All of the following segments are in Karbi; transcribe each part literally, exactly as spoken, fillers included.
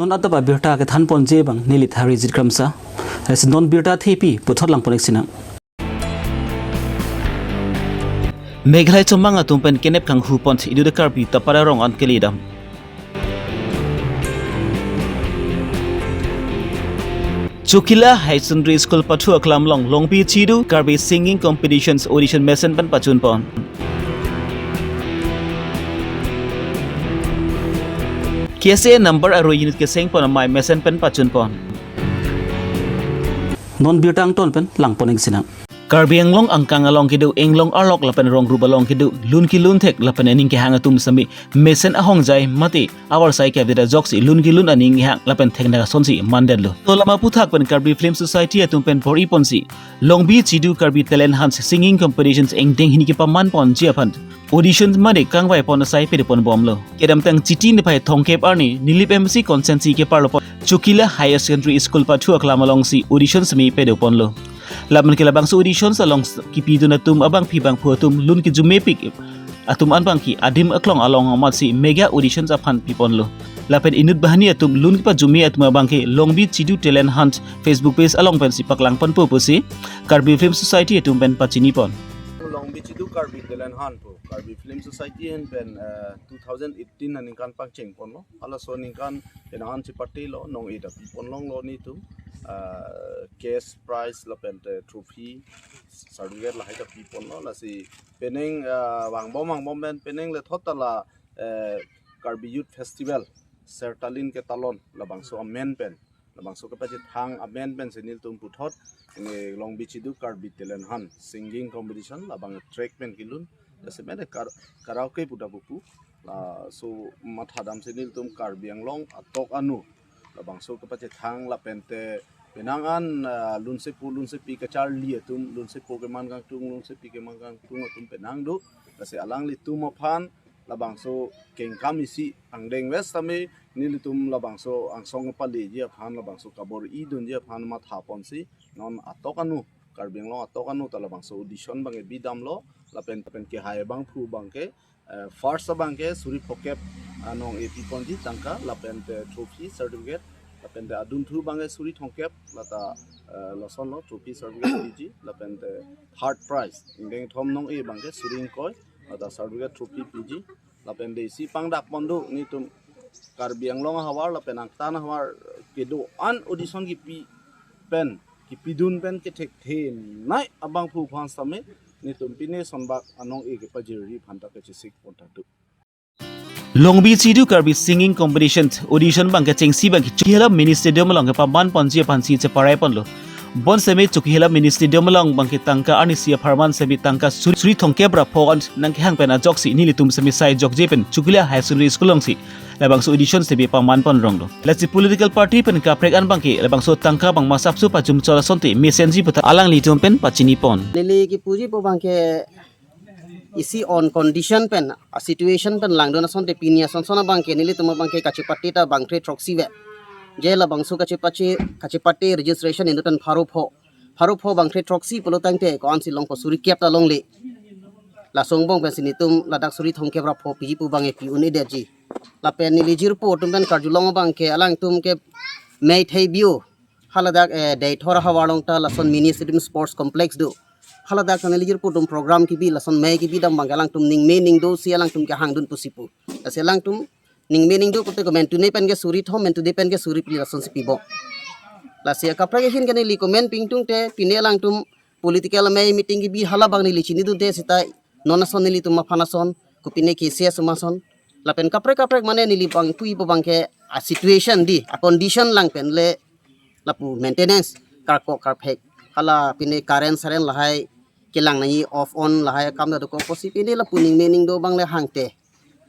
Non adap abirta kethan ponji abang neli Tharijit Kramsa. Lasi non birta thepi puthot lang pon-ik sinang. Meghalaya chomang atum pen kenep kanghu pon idode Karbi Tapara Rong an kele dam. Chokila Higher Secondary School pathu aklam along Longbi Chidu Karbi Singing Competitions Audition mesen pen pachun pon. K S A number aro unit keseng pon amei mesen pen pachun pon. Non birta angton pen lang pon-ik sinang. Karbi Anglong angkang along kedo, inglong arlok lapen rong rup along kedo, lun kelun thek lapen aning kehang atum sami mesen ahongjai mate avarsai kevit ajoksi lun kelun aning kehang lapen thekdak asonsi mandetlo. To lama aphuthak pen Karbi Film Society atum pen bor-i ponsi Longbi Chidu Karbi Talent Hunt Singing Competitions ingdeng hini kepaman ponji aphan audition mate kangvai pon asai pede pon bomlo. Kedamtang Chiti niphai thomkep arni Nilip M C constituency keparlo pon Chokila Higher Secondary School pathu aklam alongsi audition semi pede ponlo. Lapen ke labangso auditions along s-, kipidun atum abangpi bangphu atum lun kejumepik atum an abangke adim aklong along amatsi mega auditions aphan piponlo. Lapen inut banghini atum lun kepajume atum abangke Longbi Chidu Talent Hunt Facebook page along pensi paklang ponpo pusi Karbi Film Society atum pen pachini pon. Longbi Chidu Karbi Talent Hunt pu Karbi Film Society ahin pen, eh, two thousand eighteen aningkan pangcheng ponlo. Halaso aningkan penang an chepatelo, nong-e ta pi ponlonglo netum, eh, cash prize lapen te trophy, certificate lahai ta pi ponlo. Lasi penang, eh, vangbom vangbom pen penang lethot ta la, eh, Karbi Youth Festival Sertalin Ketalon labangso amen pen, labangso kepachethang amen pensi nelitum puthot nge Longbi Chidu Karbi Talent Hunt Singing Competition labang track pen kelun. Lasi mene kar-, karaoke pu ta pupu. Laso mathadamsi nelitum Karbi Anglong atok anu labangso kepachethang lapen te penang an, ah, lunsepo lunsepi kacharli atum, lunsepo keman kangtung, lunsepi keman kangtung atum penang do. Lasi alanglitum aphan labangso kengkam isi angdeng west tame nelitum labangso angsong paleji aphan, labangso kabor-i dunji aphan matha ponsi non atok anu, Karbi Anglong atok anu ta labangso audition abangke bidamlo. Lapen pen kehai abangphu abangke, eh, first abangke suri phokep anong-e pi ponji tangka, lapen te trophy certificate, lapen te adunthu abangke suri thomkep, lata, eh, lasonlo trophy certificate piji, lapen te third prize ingdeng thom nong-e abangke suri ingkoi, lata certificate trophy piji. Lapen te isi pangdak pon do netum Karbi Anglong ahavar lapen angtan ahavar kedo-an audition kipi pen, kipidun pen kethekthe nai abangphu aphan sami netum pine sonbak anong-e kepajirri aphan ta kachesik pon ta do. Longbi Chidu Karbi Singing Competition audition abangke chengsi abangke Chokihola Mini Stadium along kepaman ponji aphansi cheparai ponlo. Bonseme Chokihola Mini Stadium along abangke tangka arnisi apharman seme tangka suri, suri thomkep ra pho an nangkehang pen ajoksi nelitum seme sai jokje pen Chokila Higher Secondary School alongsi labangso audition seme paman pon ronglo. Lasi political party pen kaprek an abangke labangso tangka abang masapso pajum chol asonte mesenji puta alanglitum pen pachini pon. Neli kipuji pu abangke isi on condition pen, a situation pen langdun asonte pini ason son abangke nelitum abangke kachepate ta bangkre throksi ve. Je labangso kachepate, kachepate registration inut pen pharo pho. Pharo pho bangkre throksi pulo tangte ko-ansi longpo, suri kep ta longle. Laso angbong pensi netum ladak suri thomkep ra pho piji pu abangke pi un-edetji. Lapen neli jirpo atum pen karjulong abangke alangtum ke mei thei bio. Haladak, eh, Deithor ahavar along ta lason mini stadium sports complex do. Haladak ta neli jirpo atum program kebi lason mei kebi dam abangke alangtum ningme ningdosi alangtum kehangdun pusi pu. Lasi alangtum ningme ningdo pute ko mentune pen ke suri thom, mentude pen ke suri phli lasonsi pibom. Lasi akaprek ahin ke neli comment pingtung te pine alangtum political mei meeting kebi hala abang neli chinidunde seta non ason nelitum aphan ason, kopine K C S atum ason. Lapen kaprek kaprek mane neli bang pui pu abangke a situation di, a condition lang pen le lapu maintenance, karkok karphek. Hala pine current saren lahai kelang nangji off on lahai akam ta dokok pusi pine lapu ningme ningdo abang le hangte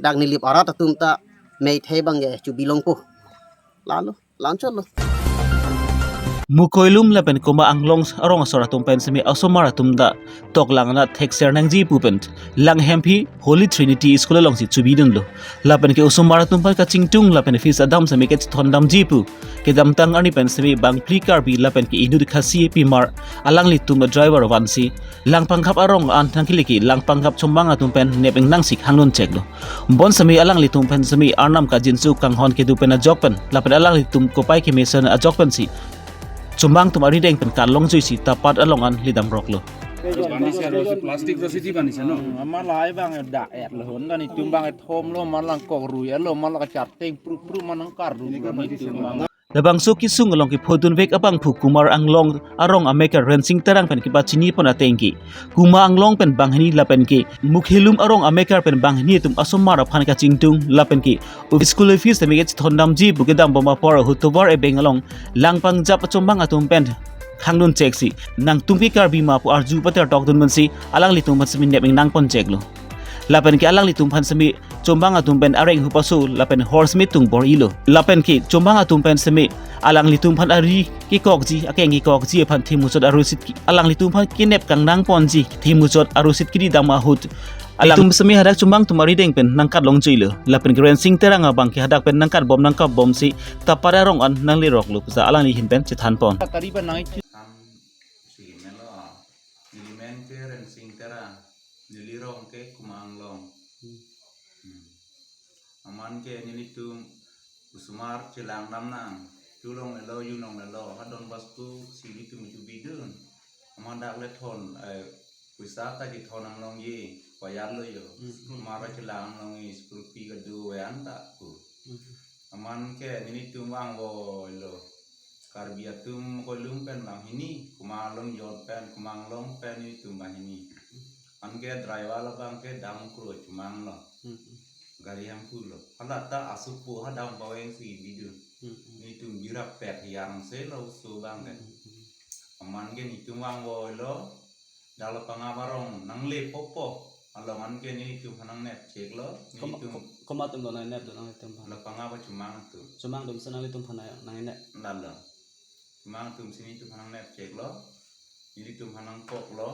dak Nilip arat atum ta mei thei abangke chubi longpo. Lalo, lanchotlo. Mukoilum lapen Kuma Anglong arong asor atum pen semi asomar atum ta toklang anat thekser nangji pu pen Langhemphi Holy Trinity School alongsi chubidunlo. Lapen ke osomar atum pen kachingtung lapen fees adam semi kethondamji pu kedamtang arni pen semi bangphli Karbi lapen ke inut Khasi pimar alanglitum ta driver vansi Langpangkhap arong an thangkiliki Langpangkhap Chumbang atum pen nep ingnangsik hangdun cheklo. Bonsemi alanglitum pen semi arnam kajinsu kanghon kedo pen ajok pen lapen alanglitum kopai kemesen ajok pensi Chumbang atum arideng pen karlongjuisi tapat along an lidamroklo. Banisa rosi, plastic rosi di banisa, no? Hmm, amat lahai bang dak et lo, honda netum bang ethom lo, amat langkok rui lo, amat la kacharteng pru pru, amat nangkarlu lo netum bang. Labangso kesung along kephodunvek abangphu Kuma Anglong arong amekar Rensing Terang pen kepachini pon ateng ke Kuma Anglong pen banghini lapen ke Mukoilum arong amekar pen banghini atum asomar aphan kachingtung lapen ke office, school office tame kethondamji pu kedambom apor ahut tovar ebeng along Langpangkhap Chumbang atum pen hangdun cheksi nangtum ke Karbi ma pu arju pater tokdun pensi alanglitum pen semi nep ingnang pon cheklo. Lapen ke alanglitum pen semi Chumbang atum pen areng hupaso lapen horse meeting bor-ilo. Lapen ke Chumbang atum pen semi alanglitum pen ari kekokji, akeng kekokji aphan themuchot arusit ki-, alanglitum pen kenep kangnang ponji themuchot arusit kiri dam ahut alanglitum semi hadak Chumbang atum arideng pen nangkarlongjuilo. Lapen ke Rensing Terang abang ke hadak pen nangkarbom nangkarbomsi tapat arong an nangleroklo pusi alangli ahin pen chethan pon. Tariba nai chu. Kam si melo, neli men ke Rensing Terang, neli rong ke Kuma Anglong. Hmm. Hmm. Amat ke nelitum osomar chelang damnang. Chu longlelo, ju longlelo, ha Don Bosco si nelitum chubidun. Amat dak le thon, eh, poisa ta kethon damlongji, payat lo jo. Hmm. Osomar chelang damlongji, school fee kedo ave anta pu. Hmm. Amat ke nelitum vangvoilo. Karbi atum Mukoilum pen banghini, Kuma Anglong jon pen, Kuma Anglong pen nelitum banghini. Anke driver labang ke dam kro Chumbang lo. Hmm. Gari hemphu lo. Hala ta asupo ha dam paveng si bidun. Hmm. Nelitum birap pet hiang se lo oso abang ke. Hmm. Amat ke nelitum vangvoilo. Dak Lapangap arong nangle popo. Along anke nelitum aphan nangnep cheklo. Koma, nelitum ko-, komat atum lo nangnep do nanglitum aphan? Lapangap Chumbang atum. Chumbang atum si nanglitum aphan nangnep? Lalo. Chumbang atum si nelitum aphan nangnep cheklo. Nelitum aphan nangkoklo.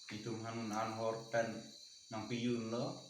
Nelitum aphan un an hor pen nangpijunlo.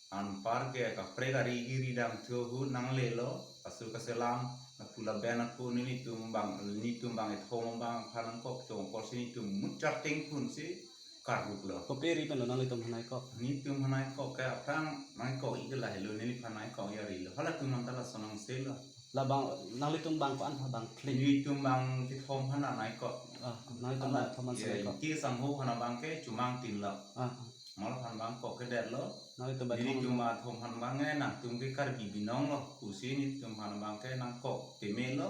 Anpar ke kaprek ari kiri dam thu ahut nanglelo, kasu kaselam, lapu laben ako nelitum bang, nelitum bang ethom bang aphan nangkok chong apor si nelitum mut charteng phun si karluklo. Kopi ari pen lo nanglitum aphan naikok? Nelitum aphan naikok ke aphrang naikok ik lahelo, neliphan naikok arilo. Halatum anta lason nangselo. Labang, nanglitum bang ko-an aphan bang phli? Nelitum bang kethom aphan naikok. Ah, nanglitum bang kethom aphan si naikok. Ke sangho aphan bang ke Chumbang tin lo. Ah, ah. Amat aphan bang kok kedetlo. Nanglitum bang nelitum athom aphan bang, eh, nangtum ke Karbi Binong lo pusi nelitum aphan bang ke nangkok pemelo.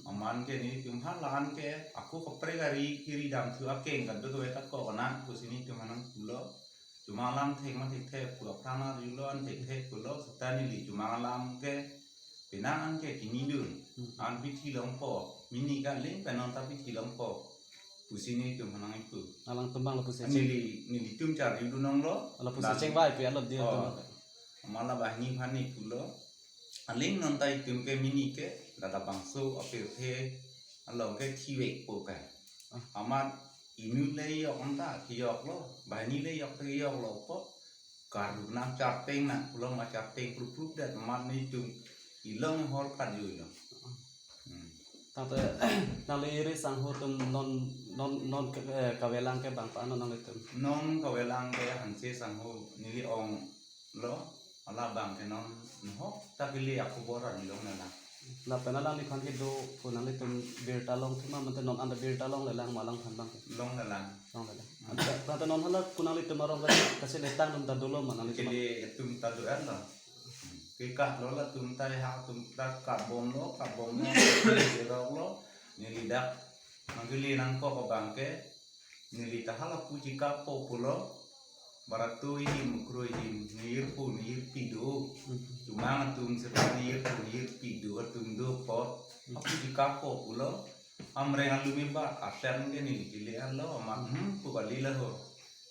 Amat ke nelitum aphan la-an ke ako kaprek ari kiri dam thu akeng kadokave ta kok nang pusi nelitum aphan nangpulo. Chumbang alam thek ma thekthe pu aphrang arjulo, an thekthe pulo, seta neli Chumbang alam ke penang anke kinidun. Hmm. An pithi longpo, mini ka ling pen non ta pithi longpo pusi nelitum aphan nangkipu. Alangtum bang lapusi cheng- neli, nelitum charjudun longlo. Lapusi chengvai pi alo dia. Oh. Tum. Amat la banghini aphan nangkipulo. Aling non ta itum ke mini ke, la labangso apirthe along ke thivekpo ke. Ah. Amat inut le yok anta kejoklo, banghini le yok ta kejoklo po. Karlu nang charteng nang pulo, ma charteng prup prup det amat nelitum ilong hor karjuilo. Hmm. Tangte nangli ri sangho atum non, non, non ke, eh, kavelang ke bang ko-an lo nanglitum? Non kavelang ke Hanse sangho neli onglo, hala bang ke non nohok ta kele ako bor-an longle lang. Lapen alangliphan kedo ko nanglitum birta longthu ma mate non anta birta longlelang ma alangphan bang ke? Longlelang. Longlelang. Hmm. Anta, anta non hala ko nanglitum arong ke kacheletang atum ta dolo ma nanglitum? Kele atum ta do-an lo. Ke katlo latum ta, ha atum ta katbomlo, katbomlo, jeroklo, neli dak nangkele nangkok abang ke, neli ta halapu chikappo pulo, barato ahin, mukro ahin, nirpo, nirpi do. Hmm. Chumbang atum seta nirpo, nirpi do, atum dopo, hmm, hapu chikappo pulo, amreng alumi ba, asen ke neli kele-an lo, amat, hmm, pu kali laho.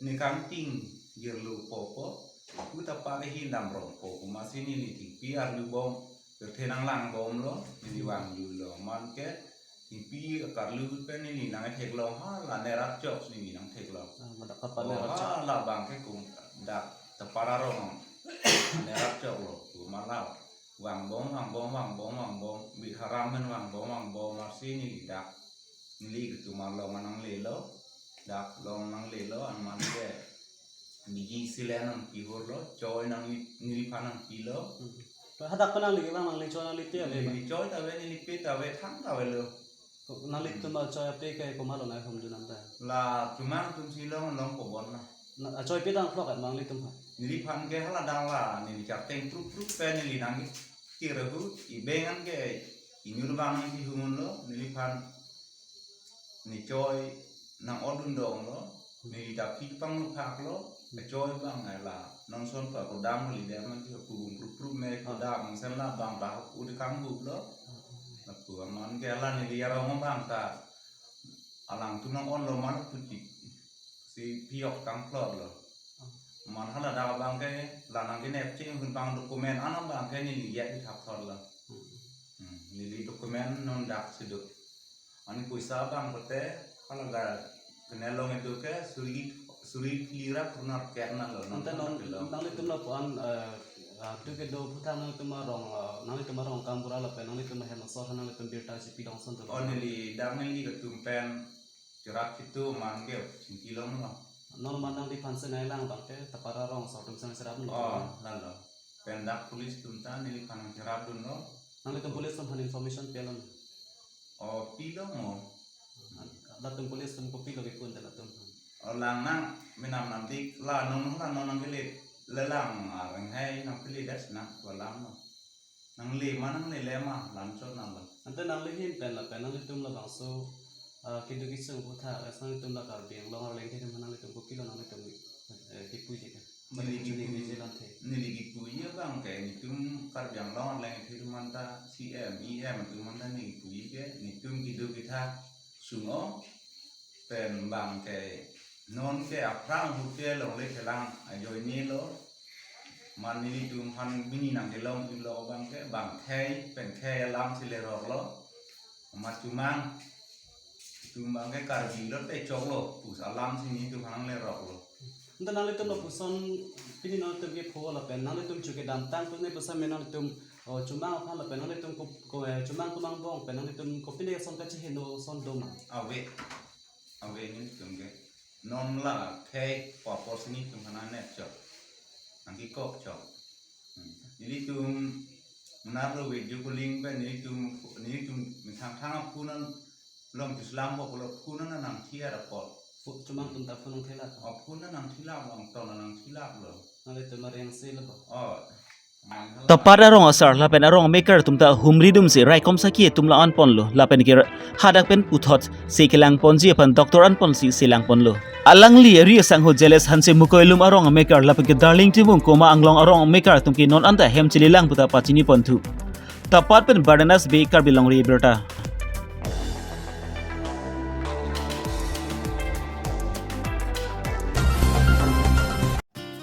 Ne kangting jirlo popo, pu ta pare ahin damrongpo, pu masi neli thengpi arlubom, pirthe nanglangbomlo, neli vangjulo, amat ke, Kipi karlu pen neli nangtheklong, hala nerap chok neli nangtheklong. Ah, madak kapan Oh, nerap chok? Hala bang ke kum dak Tapar arong nerap chok lo. Kum alam vangbom, vangbom, vangbom, vangbom. Bit haram men vangbom, vangbom. Masi neli dak, neli ketum along nanglelo. Dak long nanglelo, anman ke biji silen nangpihor lo, choi nang neli, neliphan nangpilo. Hmm. Hadak pen nangli kevang nangli choi nangli pe ave ba? Neli choi ta ave, neli pe ta ave, thang ta ave lo. Ko-, nanglitum achoi ape ke komat lo nang hum dunam ta? La chomang atum si long, long pobon na. Na, achoi pe tang thlok at nanglitum ha? Neliphan ke hala dang la, neli chak teng prup prup pen neli nangkir ahut, ibeng an ke inut abang nangkihum lo, neliphan ne choi nang-odun dong lo, neli ta phi pangluphak lo, kachoi bang ai la, non son pa kodam li dem an ti kubung prup prup me kodam, sen la bang ta ude kangbup lo, lapu aman ke la neli arong bang ta, alangtum nang-on lo man putik, si phiok kangphlot lo. Man hala dak bang ke, la nangkenep cheng hun bang document anam bang ke neli ya ithap thor lo. Hmm, neli document non dak si do. Ani poisa bang kote, hala ga kenelong itu ke suri, suri phli ra kurnar kena lo, non Ante non, nangkelong. Nanglitum lapu-an, eh, ah, tu kedo aphuthak nanglitum arong, ah, nanglitum arong kambura lapen nanglitum hem asor nanglitum birta si pidong son tu. Oh, neli dak neli ketum pen cherap itu man ke chingki long lo. Non man nangliphan si nanglang bang ke Tapar arong asor atum si nangcherap non. Oh, lalo. Pen dak police atum ta neliphan nangcherap dun lo. Nanglitum police atum aphan information pilo? Oh, pilo mo. Latum police atum kopilo kipun te latum? Oh, lang nang menam nam dik la non la non nangkele lelang areng hai nangkele das nang walang lo. Nangle ma nanglele ma lam chot nang lo. Ante nangli ahin pen lapen nanglitum labangso, ah, kedo kesung aphuthak, as nanglitum la Karbi Anglong arleng atum aphan nanglitum kopilo nanglitum, eh, kipuji ke? Neli Chini kipu, vigilante. Neli kipuji abang ke netum Karbi Anglong arleng atum anta C M, E M atum anta neli kipuji ke netum kedo kethak sung-ong pen bang ke non ke aphrang ahut ke longle kelang ajoine lo. Man nelitum aphan bini nangkelong ilo bang ke bang khei pen khei alam si lerok lo. Amat chomang atum bang ke Karbi lo te chok lo, pus alam si netum aphan nanglerok lo. Ante nanglitum lapuson pini nanglitum kepho lapen nanglitum chu kedamtang pen ne pasa me nanglitum, oh, chomang aphan lapen nanglitum ko, ko, eh, chomang atum angbong pen nanglitum kopine ason kacheheno ason do ma? Ave. Ave netum ke. Non la khei apor si netum aphan nangkok chok. Nangkikok chok. Hmm. Nelitum menar lo video calling pen nelitum, nelitum methang thang aphun an long chuslang bo pulo phun an nangthiar apot. Phu-, chomang atum ta phun nangthilak. Oh, phun an nangthilak lo, tong an nangthilak lo. Nanglitum areng si lo bo. Oh. Tapar arong asar lapen arong amekar atum ta humridum si raikom saki atum la-an ponlo lapen ke hadak pen puthot si kelang ponji aphan doctor an pon si selang ponlo. Alangli ari asangho Jeles Hanse Mukoilum arong amekar lapen ke Darling Timung Koma Anglong arong amekar atum ke non anta hem chelelang puta pachini ponthu. Tapar pen Bardanas Bey, Karbi Longri Abirta.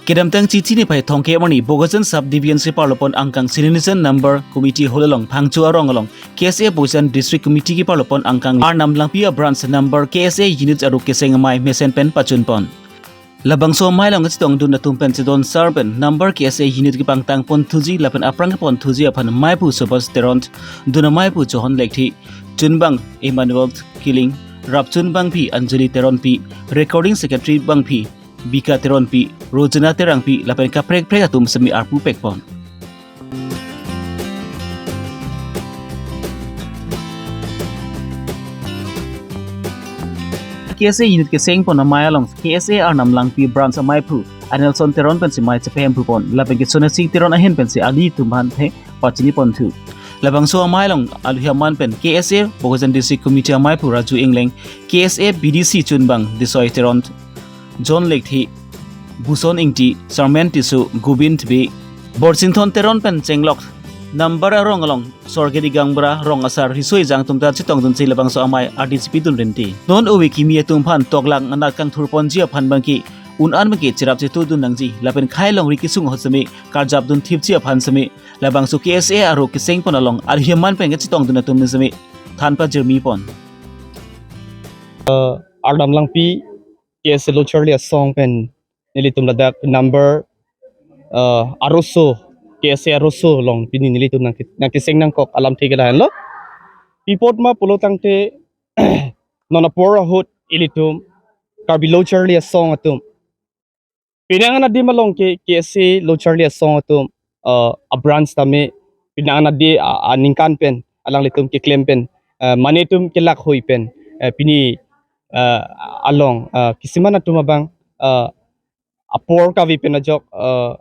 Kedamtang Chiti niphai thomkep arni Bokajan Sub Division si parlopon angkang Silinijan Number Committee Hall along Phangcho arong along K S A Bokajan District Committee keparlopon angkang Arnam Langpi a branch number K S A unit arlo keseng amei mesen pen pachun pon. Labangso amei along kachetongdun atum pen chedon sar pen number K S A unit kepangtang ponthuji lapen aphrang keponthuji aphan meiphu Subhas Teron, dun ameiphu Johon Lekthe, chunbang Emmanuel Killing, rapchun bangpi Anjali Teronpi, recording secretary bangpi Bika Teronpi, Rojana Terangpi lapen kaprek kaprek atum semi arpu pekpon. K S A unit keseng pon amei along K S A Arnam Langpi branch ameiphu Anelson Teron pensi mei chepehemphu pon lapen ke Sonasing Teron ahin pensi alitum aphan the pachini ponthu. Labangso amei along aluhi aman pen K S A Bokajan District Committee ameiphu Raju Engleng, K S A B D C chunbang Disoi Teron, John Lekthe, Buson Ingti, Sarmen Tisso, Gobind Bey, Borsinthon Teron pen chenglok number arong along Sorgedi Gangbura, rong asar, riso ejang atum ta chetongdunsi labangso amei ardi chepidun rinti. Non ove kimi atum aphan toklang anat kangthur ponji aphan bangke un-an bangke cherap chetudun nangji lapen khei longri kesung ahut semi karjapdun thipji aphan semi labangso K S A arlo keseng pon along aluhi aman pen kachetongdun atum semi than pajirmi pon. Ardam Langpi K S A lo charli asong pen nelitum ladak number, uh, aroso, K S A aroso along pini nelitum nangke-, nangkeseng nangkok alamthe ke lahenlo. Pi apot ma pulo tangte non apor ahut ilitum Karbi lo charli asong atum, penang an adim along ke K S A lo charli asong atum, uh, a branch tame penang an adi a, aningkan pen alanglitum keklem pen, uh, mane atum kelak hui pen, uh, pini, uh, along, uh, kisiman atum abang, uh, apor kave pen ajok, uh,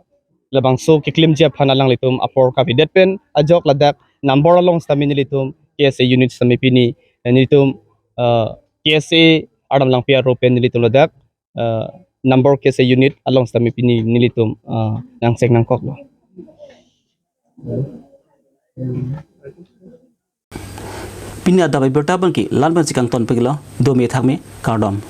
labangso keklemji aphan alanglitum apor kavedet pen ajok ladak number along sitame nelitum K S A unit sitame pini, uh, nelitum, uh, K S A Ardam Langpi aro pen nelitum ladak, uh, number K S A unit along sitame pini nelitum, uh, nangseng nangkoklo. Pini adap abirta abangke la-an pensi kangton peklo, dome thakme, kardom.